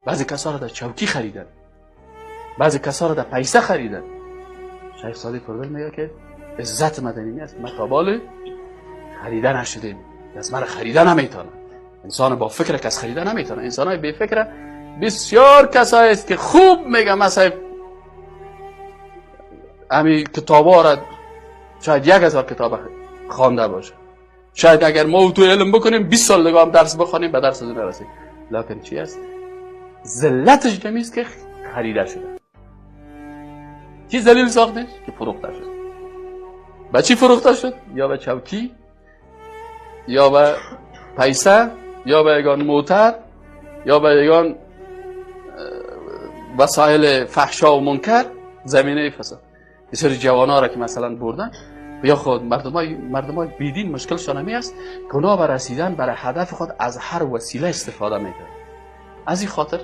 Баъзе касا را در چوکی خریدن، بعضی کسا را در پیسه خریدن. شیخ صادق پردل میگه که عزت مدنی است، ما تا خریده نشدیم، از مرا خریده نمیتونه. انسان با فکر کس خریده نمیتونه. انسان های بی فکر بسیار کسایی است که خوب میگه، مثلا امی کتابا را شاید 1000 کتاب خوانده باشه. شاید اگر ما تو علم بکنیم، 20 سال دیگه هم درس بخوانیم، به درس نرسیم. لکن چی است؟ ذلتش است که خریده شده. چی ذلیل ساختش؟ که فروخته شد. به چی فروخته شد؟ یا به چوکی، یا به پیسه، یا به یگان موتر، یا به یگان وسایل فحشا و منکر، زمینه فساد. بسیاری جوان‌ها را که مثلا بردن یا خود مردمای بیدین، مشکلشان همی است که اونا برای رسیدن برای هدف خود از هر وسیله استفاده میکنن. از این خاطر